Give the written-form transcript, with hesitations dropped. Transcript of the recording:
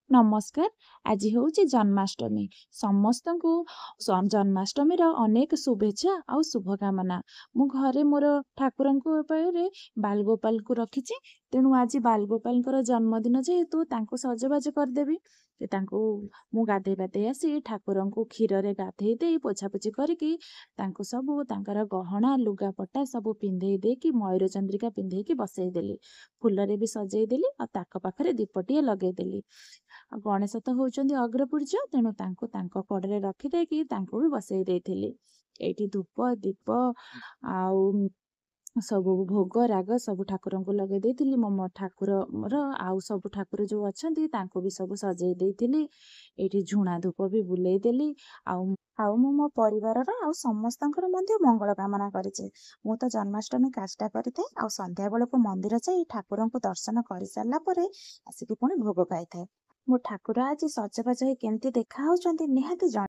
ନମସ୍କାର। ଆଜି ହେଉଛି ଜନ୍ମାଷ୍ଟମୀ। ସମସ୍ତଙ୍କୁ ଜନ୍ମାଷ୍ଟମୀର ଅନେକ ଶୁଭେଚ୍ଛା ଆଉ ଶୁଭକାମନା। ମୁଁ ଘରେ ମୋର ଠାକୁରଙ୍କ ପାଖରେ ବାଲଗୋପାଲଙ୍କୁ ରଖିଛି, ତେଣୁ ଆଜି ବାଲଗୋପାଲଙ୍କର ଜନ୍ମଦିନ ଯେହେତୁ ତାଙ୍କୁ ସଜବାଜ କରିଦେବି। ତାଙ୍କୁ ମୁଁ ଗାଧେଇ ପାଧେଇ ଆସି ଠାକୁରଙ୍କୁ କ୍ଷୀରରେ ଗାଧେଇ ଦେଇ ପୋଛାପୋଛି କରିକି ତାଙ୍କୁ ସବୁ ତାଙ୍କର ଗହଣା ଲୁଗାପଟା ସବୁ ପିନ୍ଧେଇ ଦେଇକି ମୟୂର ଚନ୍ଦ୍ରିକା ପିନ୍ଧେଇକି ବସେଇଦେଲି, ଫୁଲରେ ବି ସଜେଇଦେଲି ଆଉ ତାଙ୍କ ପାଖରେ ଦୀପଟିଏ ଲଗେଇଦେଲି। ଆଉ ଗଣେଶ ତ ହେଉଛନ୍ତି ଅଗ୍ରପୂଜ୍ୟ, ତେଣୁ ତାଙ୍କୁ ତାଙ୍କ କଡ଼ରେ ରଖିଦେଇକି ତାଙ୍କୁ ବି ବସେଇ ଦେଇଥିଲି। ଏଇଠି ଧୂପ ଦୀପ ଆଉ ସବୁ ଭୋଗ ରାଗ ସବୁ ଠାକୁରଙ୍କୁ ଲଗେଇ ଦେଇଥିଲି। ମୋ ଠାକୁରର ଆଉ ସବୁ ଠାକୁର ଯେଉଁ ଅଛନ୍ତି ତାଙ୍କୁ ବି ସବୁ ସଜେଇ ଦେଇଥିଲି। ଏଇଠି ଝୁଣା ଧୂପ ବି ବୁଲେଇ ଦେଲି। ଆଉ ମୁଁ ମୋ ପରିବାରର ଆଉ ସମସ୍ତଙ୍କର ମଧ୍ୟ ମଙ୍ଗଳ କାମନା କରିଛି। ମୁଁ ତ ଜନ୍ମାଷ୍ଟମୀ କାଷ୍ଠା କରିଥାଏ ଆଉ ସନ୍ଧ୍ୟାବେଳକୁ ମନ୍ଦିର ଯାଇ ଠାକୁରଙ୍କୁ ଦର୍ଶନ କରିସାରିଲା ପରେ ଆସିକି ପୁଣି ଭୋଗ ଖାଇଥାଏ। ମୋ ଠାକୁର ଆଜି ସଜବାଜ ହେଇ କେମିତି ଦେଖା ହେଉଛନ୍ତି ନିହାତି ଜଣା